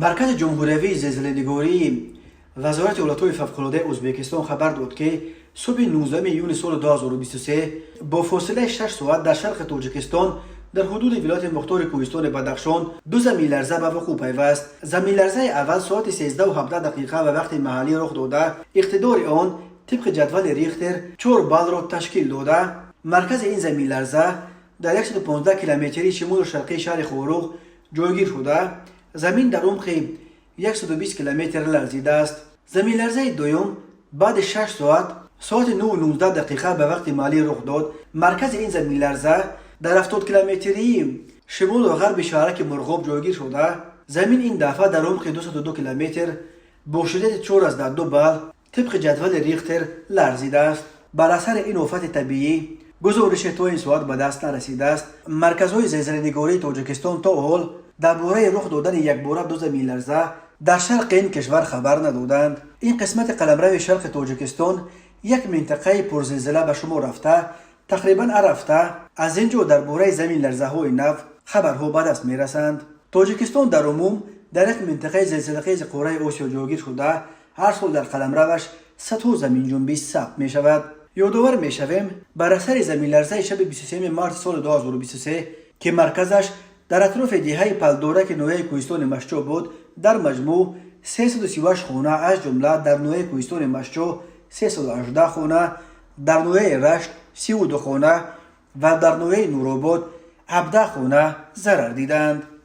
Маркази ҷумҳуриявии зилзиланигории Вазорати ҳолатҳои фавқулодаи Ӯзбекистон хабар дод, ки субҳи 19 июни соли 2023 бо фосилаи 6 соат дар шарқи Тоҷикистон, дар ҳудуди вилояти мухтори Кӯҳистони Бадахшон, ду заминларза ба вуқӯъ пайваст. Заминларзаи аввал соати 13:17 дақиқа ба вақти маҳаллӣ рух дода, иқтидори он тибқи ҷадвали Рихтер 4 баллро ташкил дода, маркази ин заминларза дар 115 километрии шимолу шарқии шаҳри Хоруғ ҷойгир шуда, замин дар умқи 120 километр ларзидааст. Заминларзаи дуюм баъди 6 соат, соати 9:19 дақиқа ба вақти маҳаллӣ рух дод. Маркази ин заминларза дар 70 километрии шимолу ғарби шаҳраки Мурғоб ҷойгир шуда, замин ин дафъа дар умқи 202 километр бо шиддати 4,2 балл тибқи ҷадвали Рихтер ларзидааст. Бар асари ин офати табиӣ гузорише то ин соат ба даст нарасидааст. Марказҳои зилзиланигории Тоҷикистон то ҳол дар бораи рух додани якбора ду заминларза дар шарқи ин кишвар хабар надоданд. Ин қисмати қаламрави шарқи Тоҷикистон як минтақаи пурзилзила ба шумор рафта, тақрибан ҳар ҳафта аз ин ҷо дар бораи заминларзаҳои нав хабарҳо ба даст мерасанд. Тоҷикистон дар умум дар як минтақаи зилзилахези қораи Осиё ҷойгир шуда, ҳар сол дар қаламраваш садҳо заминҷунбӣ сабт мешавад. Ёдовар мешавем, бар асари заминларзаи шаби 23 марти соли 2023, ки марказаш дар атрофи деҳаи Палдораки ноҳияи Кӯҳистони Мастчоҳ буд, дар маҷмӯъ 338 хона, аз ҷумла дар ноҳияи Кӯҳистони Мастчоҳ 318 хона, дар ноҳияи Рашт 32 хона ва дар ноҳияи Нуробод 17 хона зарар диданд.